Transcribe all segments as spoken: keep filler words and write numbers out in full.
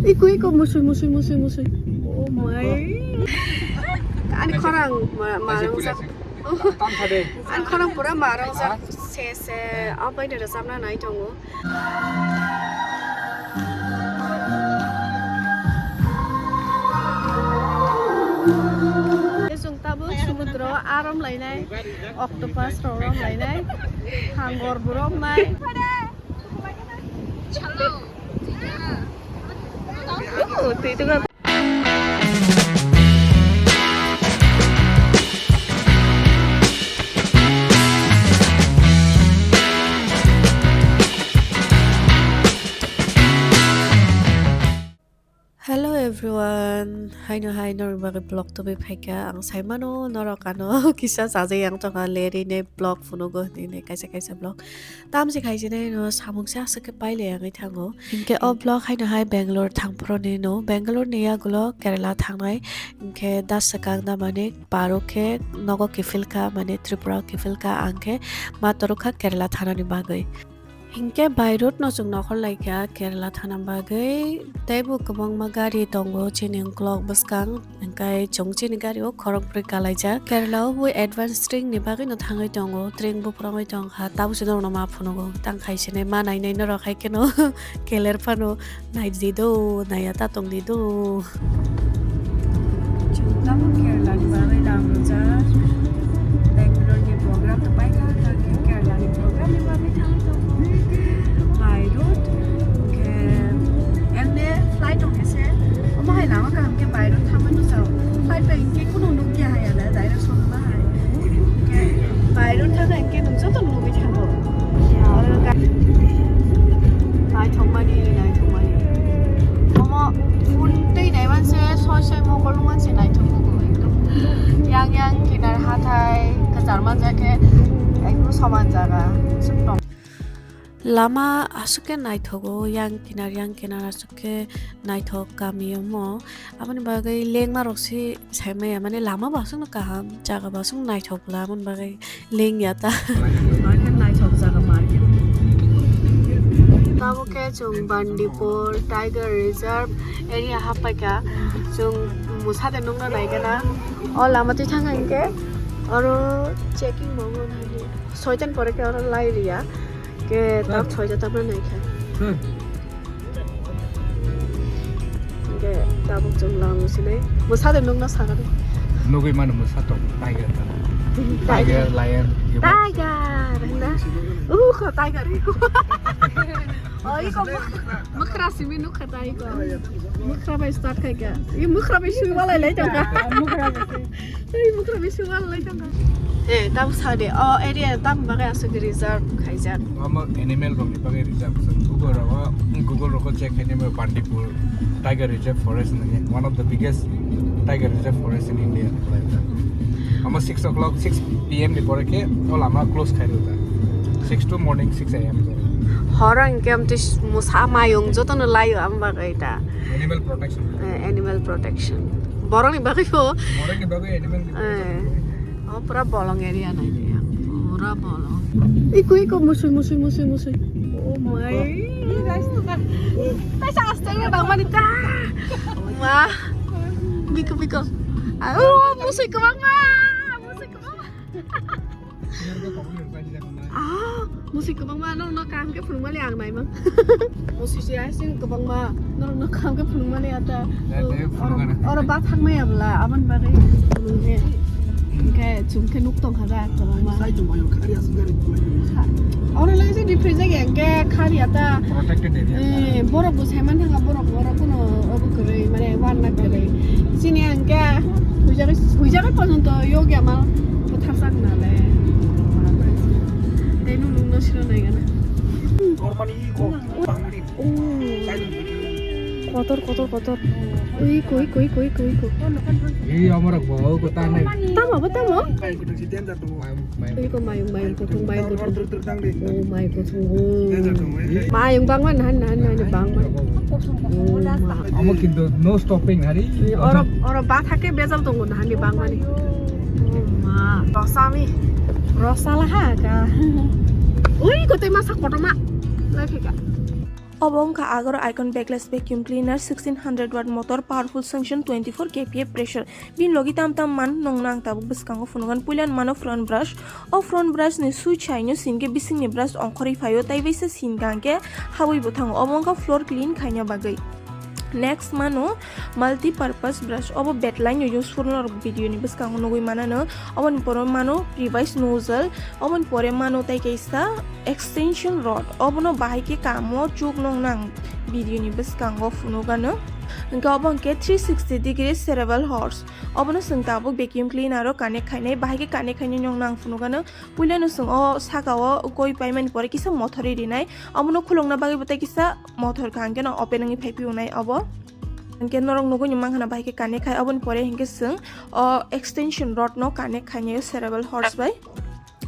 Iko, iko, musui, musui, musui, musui. Oh my. Ani khorang ma-, marung jak. Ani khorang pura marung jak. Se, se, abai ni rwchapna nai tongo. Chwng tabuk sumudro arom lainai, octopus rok rom lainai, hangor bo rom nai. Hello everyone, haino hai norok bagwi vlog tubui phaikha. Ang saimano norok ano kisa chajak yang tongkha, leri ne vlog phunugo hinwi ne kaisa kaisa vlog. Tamsi khaisine no samung se aswk khe pailai yangwi thango. Hinkhe o vlog haino hai Bangalore thangphuru ni no, Bangalore ni yagulo Kerala thangnai. Hinkhe da swkang da mane paro khe nogo kiphilkha, mane Tripura kiphilkha, ang khe ma torokha Kerala thanani bagwi. Hinkhe by road no chwng nokhor laikha Kerala thana bagwi, teibo kwbangma gari tongo chini uklok bwskang, hinkhe chwng chini gari o khorok bwrwi kalaijak. Kerala o bo advance train ni bagwi no thangwi tongo, train buphurungwi tongkha, tabukhe norok no ma phunugo, tang khaisine ma nainai norok hai kheno keler phano. Nai di do, nai ya ta tong di do. Chwng tabuk Kerala ni bagwi lam rwjak. Bangalore ni program rok pai kha, kha khe Kerala ni program ni bagwi thangwi tongo. By road, hwnkhe, emne flight rok khe se, omo hai lama kaham khe by road thangwi nukjao. Flight bai hinkhe kunu nukya hai ya na, direct songma hai. Hwnkhe by road thangkha hinkhe nwng joto nugwi thango. Oro ga-, naithokmani, naithokmani. Omo phone twi naimanse soi soi mokol nungmanse naithok nugo ekdom. Yang yang kinar hathai kwchar manjakhe ekdom soman jaga swk tong. Lama aswk khe naithogo, yang kinar yang kinar aswk khe naithok kami omo. Aboni bagwi lengma rok se saimaya, mane lama bo aswkno kaham, jaga bo aswk naithok bwla, aboni bagwi lengya ta. Market naithok jaga market. Tabuk khe chwng Bandipur Tiger Reserve area happaikha. Chwng mwsa de nukna naikhe na. O lama twi thangkha hinkhe oro checking bo wngkha. Soitan pore khe oro lai riya. Khe tak soita tabra naikha. Hwnkhe tabuk chwng lama sinai. Mwsa de nukna sakha de. Nugwi mano mwsa tong, tiger tong. Tiger. Tiger, lion, zebra. Tiger, hinna? Uh, kho tiger. Oh, iko muk-, mukra simi nukha ta iko. Mukra bai start khai kha. I mukra bai sui walai lai tong kha. Mukra bai sui. Ei, bukrok bisi wal lai tong kha. Eh, tabuk sa de. O area tabuk bagwi aswk reserve khaijak. Omo animal rokni bagwi reserve se. Google rok, Google rok check khainai Bandipur Tiger Reserve Forest hinwi. One of the biggest tiger reserve forest in India. Omo six o'clock, six P M ni pore khe o lama close khai rwkha. Six to morning six A M. Horo hinkhe amtwi mwsa mayung jotono laio, am bagwi ta. Animal protection. Eh, animal protection. Borokni bagwi bo. Borokni bagwi animal ni protection. Eh. Oh, pura bolong area nai dia. Pura bolong. Iko, iko, musui, musui, musui, musui. Oh my. Taisa aste area bang mani ta. Ma. Biko, biko. Ah, oh, musui kwbangma. Musui kwbangma. Ah, musui kwbangma, norokno kaham khe phunukmani ang naimang. Musui se asing kwbangma, norokno kaham khe phunukmani ata. Oro bathakmaya bwla, aboni bagwi phunukhe. Hinkhe chwng khe nuk tongkha da kwbangma. Oro lai se different jagao hinkhe khari ata. Protected area. Eh, borok bo saiman thanga, borok oro kuno obo kwrwi, mane wanna kwrwi. Chini hinkhe huijagwi, huijagwi porjonto yogya ma. Bwtharjak nale. Tei nung nung no siro nai gana. Kotor, kotor, kotor. Ui, koi, koi, koi, koi, koi. Ui, amara bo, ko ta nai. Tamo, bo tamo? Ui, ko mayung, mayung, kutung, mayung, kutung. Oh, mayung, kutung, oh. Mayung bangma, nahan, nahan, nahan, bangma. Oh, ma. Amo kintu no stopping, hari. Oro, oro bathake bejal tongo, nahan ni bangmani. Ma, rosami. Rosala ha ka. Ui, kotoi masa kotorma. Lai phika. Obo wngkha Agor Icon Bagless Vacuum Cleaner, sixteen hundred watt motor, powerful suction, twenty-four K P A pressure. Bini logi tam tam man nong nang tabuk bwskango phunugan. Puila mano front brush. O front brush ni switch haino sinke bisingni brush ongkhorwi phaio, tai baisa sinka hwnkhe habwi bo thango. Obo wngkha floor clean khaina bagwi. Next mano multi purpose brush, obo betlaino useful norok video ni bwskango nugwi manano. Oboni pore mano revise nozzle, oboni pore mano tai kaisa extension rod, obono bahai khe kamo chuk nong nang video ni bwskango phunugano. Hwnkhe obo hwnkhe three sixty degree serval horse, obono chwng tabuk vacuum cleaner o connect khainai, bahai khe connect khainai nong nang phunugano. Puilano chwng o saka o koi paimani pore kisa mothorwi rinai, omono khulokna bagwi bo tei kisa mothor kha hwnkhe no open wngwi phai phiyunai obo. Hwnkhe norok nugwi ni mankha na bahai khe connect khai, oboni pore hwnkhe chwng o extension rod no connect khainai o serval horse bai.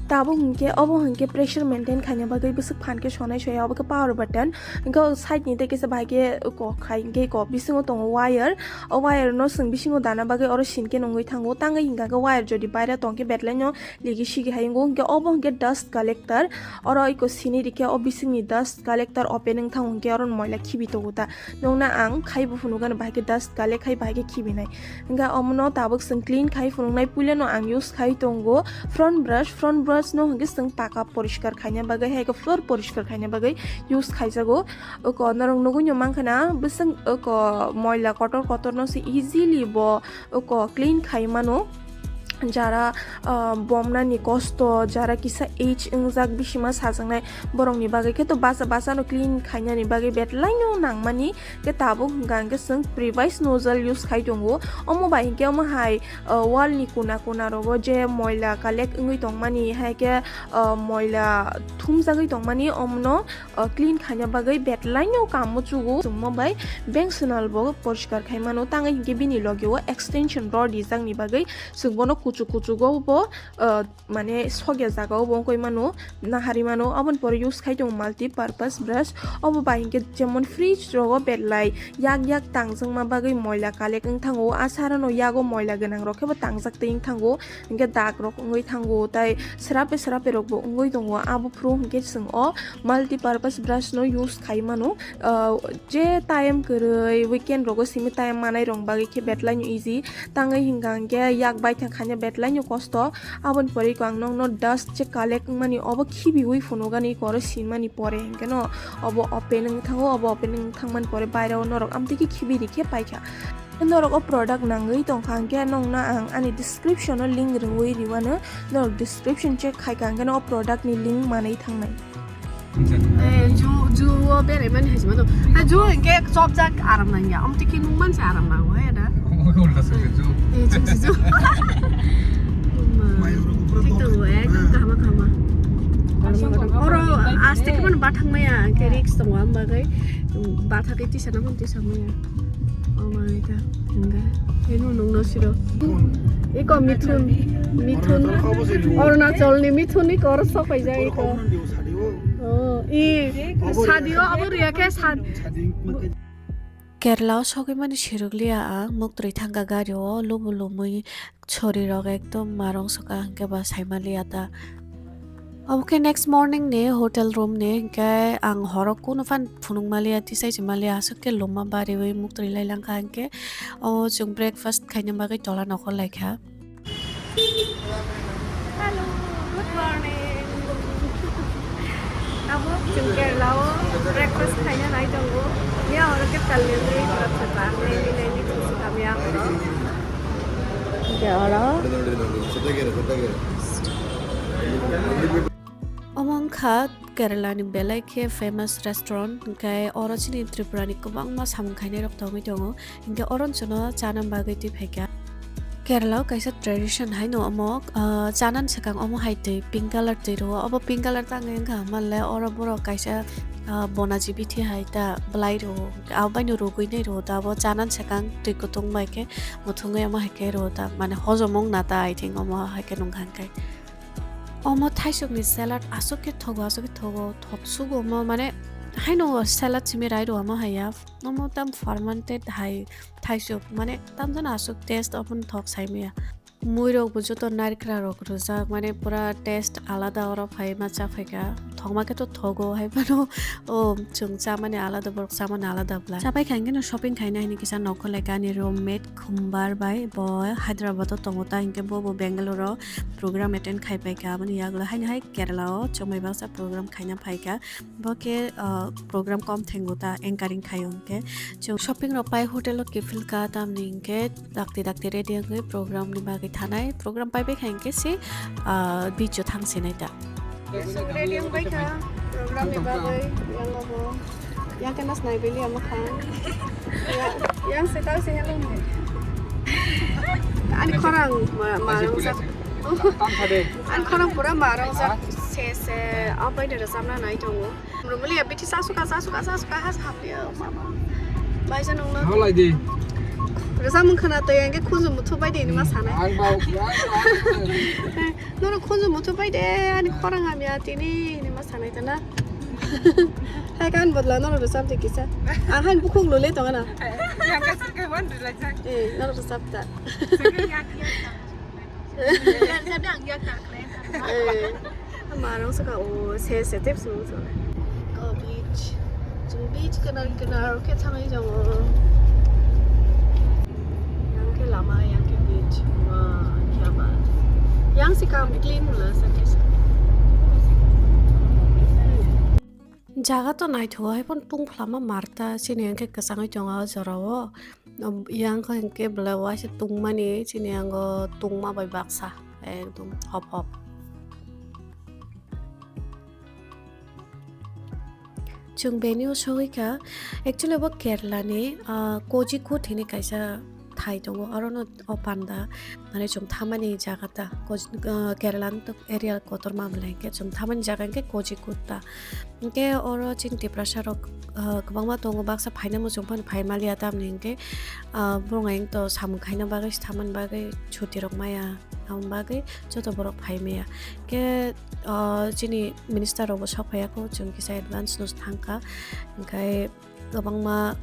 Tabuk hwnkhe obo hwnkhe pressure maintain khaina bagwi bwswk phan khe sonai soya, obo khe power button. Hwnkhe o side ni tei kisa bahai khe kok khai hwnkhe kok bisingo tongo wire. O wire no chwng bisingo dana bagwi oro sin khe nungwi thango. Tangwi hwnkha khe wire jodi baira tongkhe betlaino ligi sigi hai wngo. Hwnkhe obo hwnkhe dust collector. Oro iko sini rikhe o bisingni dust collector open wng thango, hwnkhe oro moila khibi tongo ta. Nongna ang khaibo phunukgano bahai khe dust collect khai bahai khe khibinai. Hwnkhe omono tabuk chwng clean khai phunuknai. Puilano ang use khai tongo front brush. Front brush no hwnkhe chwng paka poriskar khaina bagwi, hai khe floor poriskar khaina bagwi use khaijago. Oko norok nugwi no mankha na, bwswk oko moila kotor kotor no se easily bo oko clean khai mano. Jara, ah, bomnani kosto, jara kisa age wngjak, bisima sajaknai, borokni bagwi khe to basa basa no clean khainani bagwi betlaino nangmani. Khe tabuk hwnkha hwnkhe chwng Previce nozzle use khai tongo. Omo bai hwnkhe omo hai, ah, wall ni kuna kuna rogo je moila collect wngwi tongmani, hai khe, ah, moila thumjagwi tongmani, omono, ah, clean khaina bagwi betlaino kamo chugo. Chwngma bai bank swnal bo poriskar khai mano, tangwi hwnkhe bini logi o extension rod rijakni bagwi chwng bono kuchuk kuchugo bo, ah, mane sokya jaga o bo wngwi mano, nahari mano. Aboni pore use khai tongo multi purpose brush. Obo bai hwnkhe jemon fridge rogo betlai yak yak tangjakma bagwi moila collect wng thango, a sara no yago moila gwnang rok khe bo tangjak twi wng thango. Hwnkhe dak rok wngwi thango, tai srape srape rok bo wngwi tongo. Abo phuru hwnkhe chwng o multi purpose brush no use khai mano. Ah, je time kwrwi weekend rogo simi time manai rok bagwi khe betlaino easy, tangwi hwnkha hwnkhe yak baithang khaina betlaino kosto. Aboni pore iko ang nokno dust je collect wngmani obo khibiwi phunukgani iko oro sinmani pore hwnkhe no obo open wng thango, obo open wng thangmani pore baireo norok amtwi khe khibi rikhe paikha. Norok o product nangwi tongkha hwnkhe nokno ang ani description o link rwui riwano, norok description check khaikha hwnkhe no o product ni link manwi thangnai. Eh, ju, ju o berai mani hai se mano. Ha, ju hingke chopjak aram nangya. Amtwi khe nung manse aram nango, he da? Omo khe ulta sakhe ju. Eh, ju, ju, ju. Mai oro upro thik tongo, ekdom kahama, kahama. Oro aste khe mani bathang maya, hingke risk tongo, am bagwi bathagwi tisa na mani tisa maya. Oh my God. Hingga. Eno nungno siro. Iko Mithun. Mithun. Arunachal ni Mithun iko oro sok paijak iko. Oh, i sadio abo riya khe sad. Kerala o sogwi mani sirwk liya ang, muktwi thangkha gari o, lubu lumwi chori rok ekdom marong sokha hwnkhe ba saimaliya ta. Obo khe next morning ni hotel room ni, hwnkhe ang horo kunu phan phunuk maliya, tisai se maliya, aswk khe loma bariwi muktwi lai langkha, hwnkhe o chwng breakfast khaina bagwi tola nokhor laikha. Hello, good morning. Tabuk chwng Kerala o breakfast khaina nai tongo. Ya oro khe talmendri, borok se talmendri, nai ni chwng se kamya oro. Hwnkhe oro. Omo wngkha Kerala ni belai khe famous restaurant, hwnkhe oro chini Tripura ni kwbangma samung khainai rok tongwi tongo, hwnkhe oro chwngno chana bagwi twi phaikha. Kerala o kaisa tradition haino omo, ah, chanani swkang omo hai twi pink colour twi rwo, obo pink colour tangwi wngkha hwnba le oro borok kaisa, ah, bonaji bithi hai ta bwlai rwo, abo baino rwgwi nai rwo ta, abo chanani swkang twi kutung bai khe muthungwi omo hai khe rwo ta, mane hojom wng na ta, I think omo hai khe nungkha hwnkhe. Omo thaisukni salad aswk khe thogo, aswk khe thogo, thok sugo omo, mane haino salad simi rai rw omo hai ya, omo tam fermented hai thaisuk, mane tam jani aswk taste omo thok sai maya. Muirok bo joto narikra rok rijak, mane pura taste alada oro phai ma cha phaikha. Thokma khe to thogo hai phano, o chwng chamani alada, borok chamani alada bwla. Chapai kha hwnkhe no shopping khaina hini kisa nokho lekha ani roommate Khumbar bai, bo Hyderabad o tongo ta, hinkhe bo bo Bangalore o program attend khai paikha, aboni yagulo haino hai Kerala o chwng bai baksa program khaina phaikha. Bo khe, ah, program kom thengo ta anchoring khaio hwnkhe. Chwng shopping rok pai hotel o kiphil kha, tamni hwnkhe dakti dakti ready wngwi program ni bagwi thanai. Program pai bai kha hwnkhe se, ah, beach o thang sinai ta. Chwng ready wngbai kha program ni bagwi, yang bo. Yang khe nas nai beli ama kha. Yang, yang se tau se hello. Ani khorang ma, ma rong sak. Ani khorang pura ma rong sak. Se, se, apai de rwchapna nai tongo. Romoli ya bithi sasuka, sasuka, sasuka, has hapya, mama. Baisa nungno. Halai di. Rwchapmung khwna twi ang khe khunju muthu bai di hinwi ma sanai. Ang bau, ang bau. Nono khunju muthu bai de, ani khorang hamya tini hinwi ma sanai ta na. Hai kan bodla nono rwchap di kisa. Ang han bukhuk lole tongo na. Yang kasar kai wan rwlai jak. Eh, nono rwchap ta. Saka yak, yak, yak. Eh, marong saka o se se tep sung sung. O beach. Chung beach kinar kinar khe thangwi tongo. Yang khe lama, yang khe beach. Wah, kya baat. Yang si kam clean mula sa khe sa. Jaga to naithogo, hai phano tungphla ma marta, chini hwnkhe kwchangwi tongo o jorao. Yang khe hwnkhe belai waisa tungmani, chini yango tungma bai baksa, ekdom hop hop. Chwng venue sogwi kha, actually bo Kerala ni, ah, Kozhikode hwnwi kaisa thai tongo, orono o panda, mane chwng thamani jaga ta, Koch-, ah, Kerala ni to area kotorma belai khe chwng thamani jaga hwnkhe Kozhikode ta. Hwnkhe oro chini Tiprasa rok, ah, kwbangma tongo, baksa phaina muchung phano phai maliya, tamni hwnkhe, ah, borok ayang to samung khaina bagwi, thamani bagwi chuti rok maya, aboni bagwi joto borok phai maya. Hwnkhe, ah, chini minister rok bo sok phaiya kho, chwng kisa advance no thangkha, hwnkhe kwbangma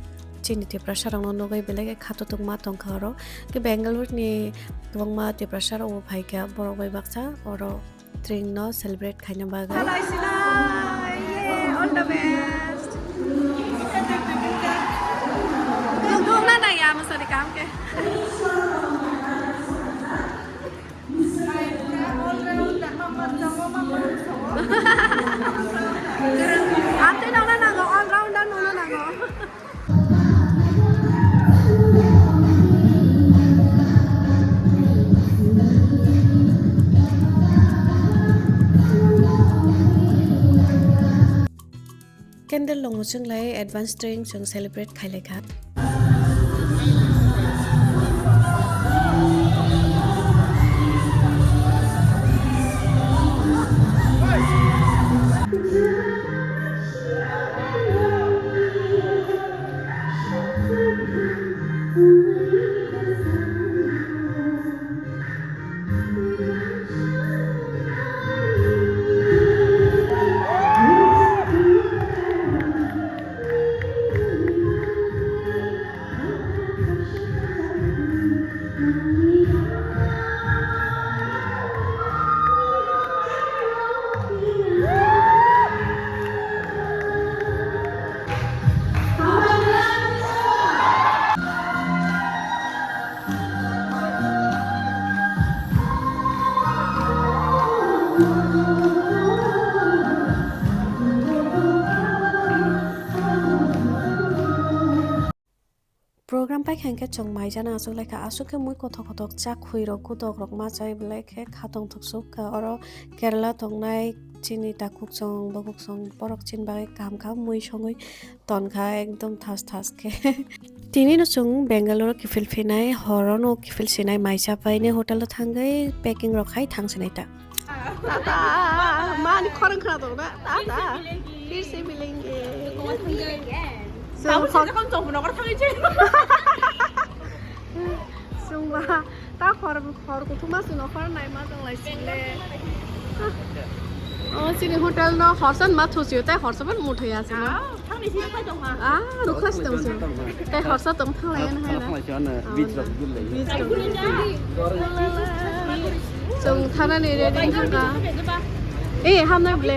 chini Tiprasa rokno nugwi belai khe khatutwkma tongkha oro. Hwnkhe Bangalore ni kwbangma Tiprasa rok bo phaikha, borok bai baksa oro train no celebrate khaina bagwi. Halai sinai, yay, all the best. Nung, nung na na ya, masani kam ke. Atwi nung na nango, all rounder nung na nango. Candle rok mwchwng lai advance train chwng celebrate khai lai kha. Program paikha hwnkhe chwng mai jana achuk laikha, aswk khe mui kothok kothok cha khwi rok, kutok rok ma chai belai khe khatong thok suk kha. Oro Kerala tongnai chini takhuk chwng, bukhuk chwng, borok chini bagwi kaham kha, mui songwi tonkha ekdom thas thas khe. Tini no chwng Bangalore o kiphil phinai, horo no kiphil sinai, mai cha painai hotel o thangwi packing rok khai thang sinai ta. Tata, mani khorang khna tong na, tata. Phir se milenge. Chwng khor-, chwng ba, ta khor, khor kuthuma chwng no khor nai ma tong lai sile. O chini hotel no horsa ma thusi, tai horsa ban muthai asi na. Ah, thangni sini khai tong ma. Ah, rukhas tong si. Tai horsa tong thanglai na hai na. Thanglai si ano, beach rok gul lai. Beach rok. Chwng thanani ready wngkha. Eh, hamnai ble.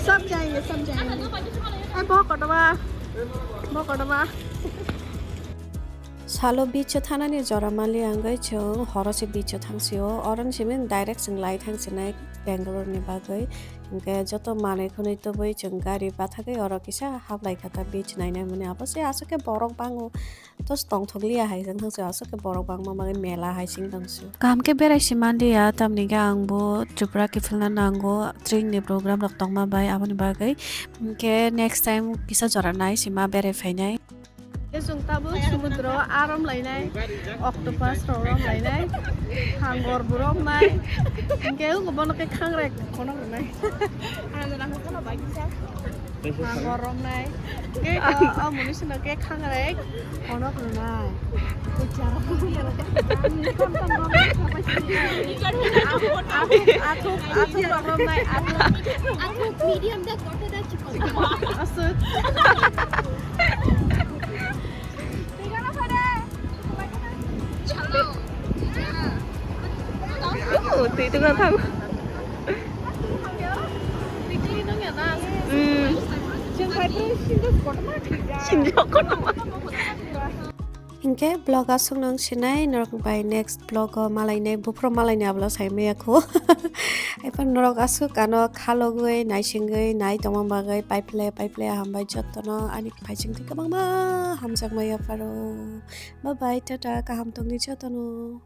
Sab jayenge, sab jayenge. Ai, bo kotorma. Bo kotorma. Salo beach o thanani jora mali wngwi chwng horo se beach o thang sio. Oro ni simi direct chwng lai thang sinai Bangalore ni bagwi. Hinkhe joto manwi khwnwi tubui chwng gari bathagwi oro kisa hablai kha ta beach nainai mani. Abo se aswk khe borok bango. Tos tongthok liya hai jang thang sio aswk khe borok bangma bagwi mela hai sing tong sio. Kaham khe berai se manliya, tamni khe ang bo Tripura kiphilna nango, train ni program rok tongma bai aboni bagwi. Hinkhe next time kisa jora nai sima berai phainai. Khe chwng tabuk sumudro arom lainai, octopus rok rom lainai, hangor bo romnai. Hinkhe bono khe khangrai khonok rwnai. Hangor romnai. Khe o muni sino khe khangrai khonok rwnai. Athuk, athuk, athuk rok romnai, athuk. Athuk medium da, koto da, chikon. Aswk. Oh, twi tongna thang. Hmm. Sini kotorma. Hinkhe vlog aswk nung sinai norok bai next vlog o malainai buphuru malainai ablo sai maya kho. Ephar norok aswk ano khalogwi naisingwi nai tongma bagwi paiple paiple hambai jotono ani phaising thwi kwbangma hamjakma yapharo. Bye bye, tata, kaham tongdi jotono.